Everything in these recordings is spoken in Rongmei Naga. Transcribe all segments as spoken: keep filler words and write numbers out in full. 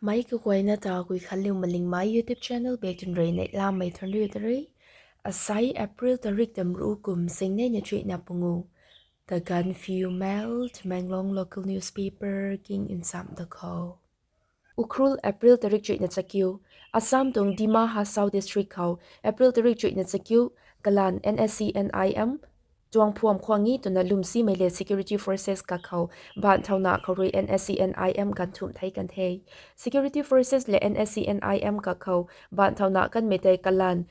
Meic kaguayna ta Guikhanliu Malingmei YouTube channel bak tun rui neihlamei thanriu ta rui. Asai April tarik tamru kum singneina chuihna pungu. The Gaanphiu Mail, Tamenglong local newspaper king nchamh da khou. Ukhrul, April tarik chuihna chakiu. Assam tuang Dima Hasao district khou April tarik chuihna chakiu kalanv N S C N I M tuang phuam khwang e twna lwmsimei le security forces kakhou baanc thauna khou rui N S C N I M ganvthumh thei kan the. Security forces le N S C N I M kakhou baanc thauna kanmei tei kalanv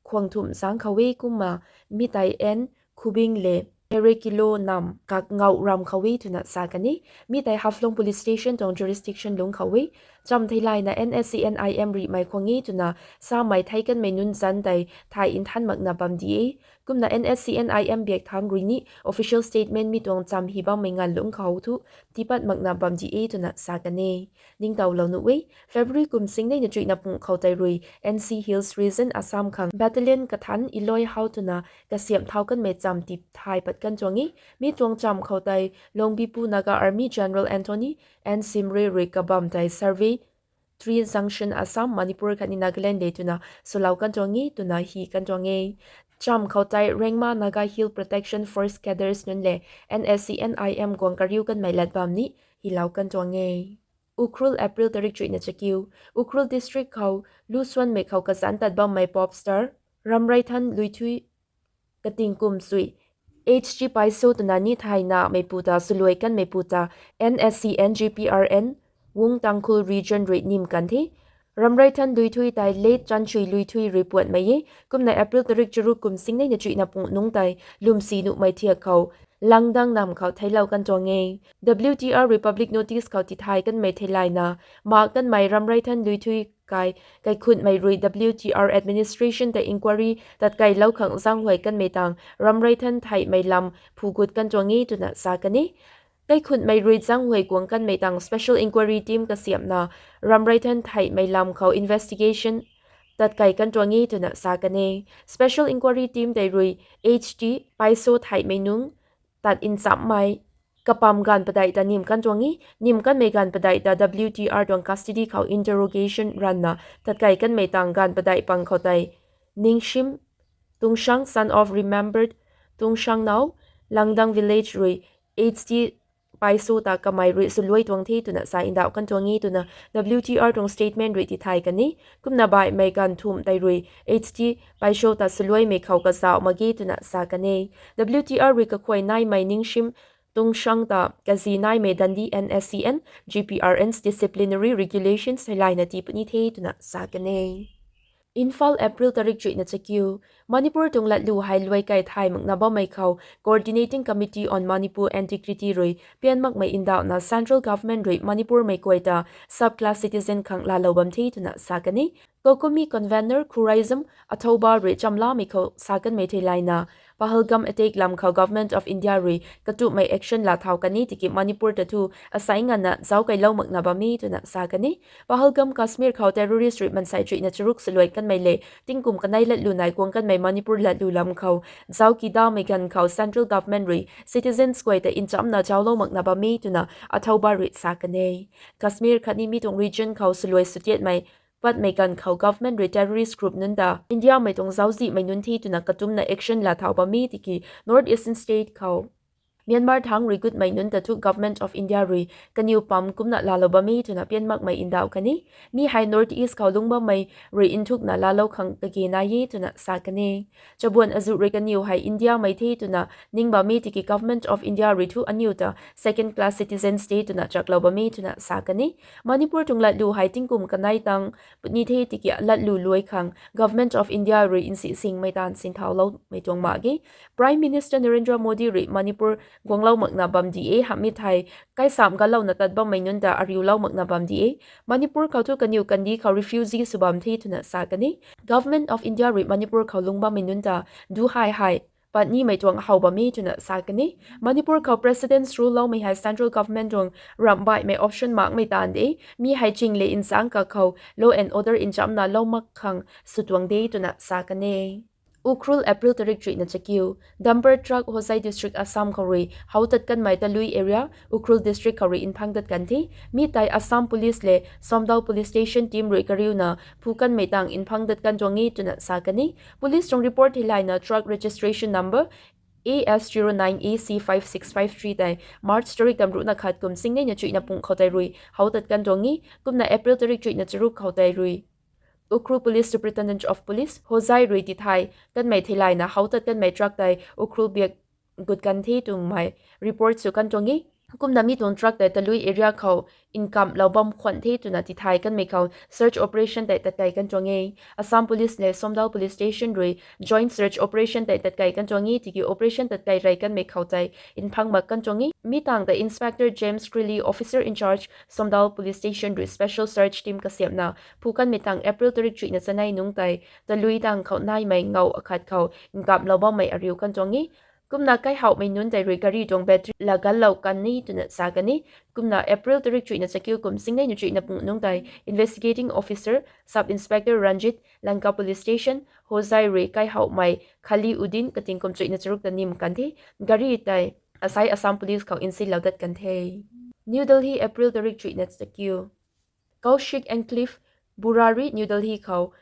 khwang thumh zaeng khou e kumna mi tei N Khubing le Herekilo nam kak ngau ram khou e twna sa kan e. Mi tei Haflong Police Station tuang jurisdiction lungc khou e. Chamv theilayna N S C N I M rihmei khwang e twna samei thei kanmei nunc zanc tei thay nthan makna bam di e. Kumna N S C N I M biak thangc rui ni official statement mi tuang chamv hi bammei nganv lungc khou thu tiipat makna bam di e twna sa kan e. Ningtowlou nuh e, February kum singneina chuihna pung khou tei rui N C Hills Region Assam khang battalion kathanc Iloi Hau twna kasiamh thau kanmei chamv tithay pat kan tuang e. Mi tuang chamv khou tei Longbipu Naga Army General Anthony N Shimray rui kabam tei survey Three Junction Assam, Manipur khatni Nagaland le twna swlou kan tuang e twna hi kan tuang e. Chamv khou tei Rengma Naga Hill Protection Force cadres nunc le N S C N I M guang kariu kanmei lat bam ni hilou kan tuang e. Ukhrul, April tarik chuihna chakiu. Ukhrul district khou lu suanmei khou kazanc tat bammei pop star Ramreithan Luithui kating kum sui H G Paiso twna ni thaynameipu ta swluai kanmeipu ta N S C N G P R N Wung Tangkhul Region rui nim kan the. Ramreithan Luithui tei late Chanchui Luithui rui puatmei e. Kumna April tarik charuk kum singneina chuihna pung nungc tei lwmsi nuhmei thiak khou Langdang nam khou theiclou kan tuang e. W T R rui public notice khou tithay kanmei theilayna mak kanmei Ramreithan Luithui kai kaikhunhmei rui W T R administration tei inquiry tatkeilou khang zaenghuay kanmei tang Ramreithan theihmei lam phugut kan tuang e twna sa kan e. Kaikhunhmei rui zaenghuay guang kanmei tang special inquiry team kasiamhna Ramreithan theihmei lam khou investigation tatkei kan tuang e twna sa kan e. Special inquiry team tei rui H T Paiso theihmei nungc tat nchamhmei kapam ganv padeih ta nim kan tuang e. Nim kanmei ganv padeih ta W T R tuang custody khou interrogation ranvna tatkei kanmei tang ganv padeih pang khou tei Ningshim Tungshang, son of remembered Tungshang now, Langdang village rui H T Paiso ta kamei rui swluai tuang the twna sa ndauh kan tuang e twna W T R tuang statement rui tithay kan e. Kumna baihmei ganv thumh tei rui H T Paiso ta swluaimei khou kazauh mak ge twna sa kan e. W T R rui kakhuay naimei Ningshim Tungshang ta kazi naimei Dundee N S C N G P R N's disciplinary regulations theilayna tii puni the twna sa kan e. Imphal, April tarik chuihna chakiu. Manipur tuang latlu hei luai kai thay makna bammei khou Coordinating Committee on Manipur Integrity rui pian makmei ndauhna Central Government rui Manipurmei guay ta subclass citizen khang laalou bam the twna sa kan e. COCOMI convenor Khuraijam Athouba rui chamlamei khou sa kanmei theilayna Pahalgam attack lam khou Government of India rui katupmei action laa thau kan e tiki Manipur ta thu asai nganvna zauckeilou makna bam e twna sa kan e. Pahalgam, Kashmir khou terrorist rui mansei chuihna charuk swluai kanmei le tingkum kanei latlu nai guang kanmei Manipur latlu lam khou zauc kidamei ganv khou Central Government rui citizens guay ta nchamna zauclou makna bam e twna Athouba rui sa kan e. Kashmir khatni mi tuang region khou swluai swtiatmei patmei ganv khou Government rui terrorist group nunc ta Indiamei tuang zauczihmei nunc the twna katumna action laa thau bam e tiki North Eastern state khou Myanmar thangc rui gutmei nunc ta thu Government of India rui kaniw pam kumna laalou bam e twna pian makmei ndauh kan e. Mi hei North East khou lungc bammei rui nthukna laalou khang kage nai e twna sa kan e. Chabuan azuh rui kaniw hei Indiamei the twna ning bam e tiki Government of India rui thu aniw ta second class citizens the twna chaklou bam e twna sa kan e. Manipur tuang latlu hei tingkum kanei tang puni the tiki latlu luai khang Government of India rui nsisingmei taanv sinthauloumei tuang mak ge. Prime Minister Narendra Modi rui Manipur guanglou makna bam di e, hamhmei thei kaisamh galouna tat bammei nunc ta ariulou makna bam di e. Manipur khou thu kaniw kandih khou refugee sw bam the twna sa kan e. Government of India rui Manipur khou lungc bammei nunc ta duhai hei pat nimei tuang how bam e twna sa kan e. Manipur khou President's Rule loumei hei Central Government tuang ramh baihmei option makmei taanv de. Mi hei ching le nchangc kakhou law and order nchamna lou mak khang sw tuang de twna sa kan e. Ukhrul, April tarik chuihna chakiu. Dumper truck Hojai district Assam khou rui hautat kanmei Talui area, Ukhrul district khou rui nphang dat kan the. Mi tei Assam Police le Somdal Police Station team rui kariuna phu kanmei tang nphang dat kan tuang e twna sa kan e. Police tuang report theilayna truck registration number A S zero nine A C five six five three tei March tarik tamruhna khat kum singneina chuihna pung khou tei rui hautat kan tuang e. Kumna April tarik chuihna charuk khou tei rui Ukhrul Police Superintendent of Police, Hojai rui tithay kanmei theilayna hautat kanmei truck tei Ukhrul biak gut kan the twmei report sw kan tuang e. Kumna mi tuang truck tei Talui area khou nkamhlou bam khwan the twna tithay kanmei khou search operation tei tatkai kan tuang e. Assam Police le Somdal Police Station rui joint search operation tei tatkai kan tuang e, tiki operation tatkai rey kanmei khou tei nphang mak kan tuang e. Mi tang tei Inspector James Crilly, Officer in Charge, Somdal Police Station rui special search team kasiamhna phu kanmei tang April tarik chuihna chanei nungc tei Talui tang khou naimei ngau akhat khou nkamhlou bammei ariu kan tuang e. Kumna kaihouhmei nunc tei rui gari tuang battery lagallou kan ni twna sa kan e. Kumna April tarik chuihna chakiu kum singneina chuihna pung nungc tei Investigating Officer, Sub Inspector Ranjit, Lanka Police Station, Hojai rui kaihouhmei Khali Uddin kating kum chuihna charuk ta nim kan the. Gari tei asai Assam Police khou nsinlou dat kan the. New Delhi, April tarik chuihna chakiu. Kaushik Enclave, Burari, New Delhi khou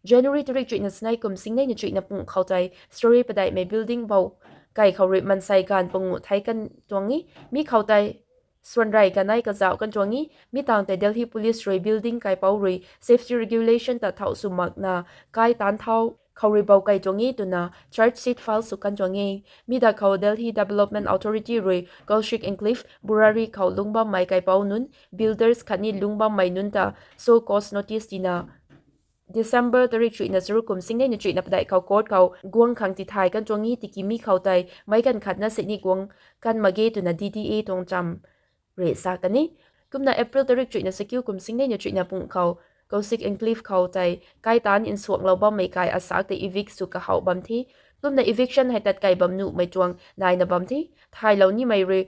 January tarik chuihna chanei kum singneina chuihna pung khou tei story padeihmei building bou kai khou rui mansei ganv panguh thei kan tuang e. Mi khou tei swanrey kanei kazauh kan tuang e. Mi tang tei Delhi Police rui building kaipouc rui safety regulation ta thauh sw makna kai taanc thau khou rui bou kai tuang e twna charge sheet file sw kan tuang e. Mi da khou Delhi Development Authority rui Kaushik Enclave, Burari khou lungc bammei kaipouc nunc, builders khatni lungc bammei nunc ta show cause notice tina December tarik chuihna charuk kum singneina chuihna padeih khou court khou guang khang tithay kan tuang e, tiki mi khou tei meic kan khatna sini guang kan mak ge twna D D A tuang cham rui sa kan e. Kumna April tarik chuihna chakiu kum singneina chuihna pung khou Kaushik Enclave khou tei kai taanc nsuanglou bammei kai asak tei evict sw kahouh bam the. Kumna eviction hei tatkai bam nuhmei tuang naina bam the. Thaylou nimei rui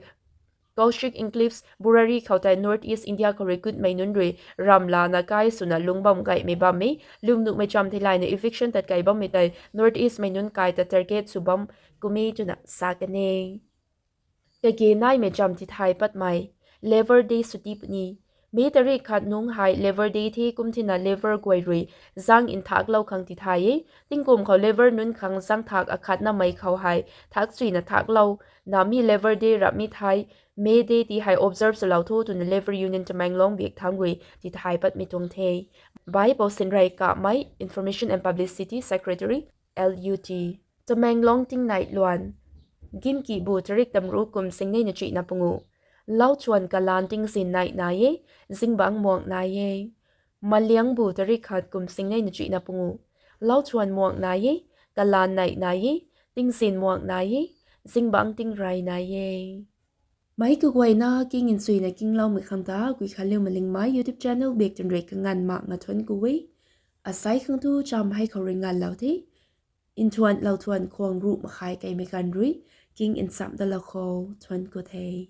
Kaushik Enclaves, Burari khou tei North East India khou rui gutmei nunc rui ramlana kai swna lungc bam gaymei bam e. Lwm nuhmei cham theilayna eviction tatkai bammei tei North East mei nunc kai ta target sw bam kum e twna sa kan e. Kage naimei cham tithay patmei, Labour Day chuti puni. May tarik khat nungc hei Labour Day the, kum thina labour guay rui zang nthaklou khang tithay e. Tingkum khou labour nunc khang zang thak akhatnamei khou hei thak chuina thaklou na mi Labour Day rap mi thei, May Day ti hei observe swlou tho twna Labour Union Tamenglong biak thangc rui tithay patmei tuang the. Baipou Sinrei Kamei, Information and Publicity Secretary, L U T. Tamenglong tingnei luan. Gimkihbu tarik tamruh kum singneina chuihna panguh. Lauchuan kalan tingzin nai nai e, zingbangc muang nai e. Maliangbu tarik khat kum singneina chuihna panguh. Lauchuan muang nai e, kalan nai nai e, tingzin muang nai e, zingbangc tingrey nai e. Meic kaguayna king nchuina kingloumei khang ta Guikhanliu Malingmei YouTube channel biak twn rui kanganv mak nga thuanc ku e. Asai khang thu cham hei khou rui nganvlou the. Nthuanlou thuan khwang ruh makhai keimei ganv rui king nchamh dalou khou thuanc ku the.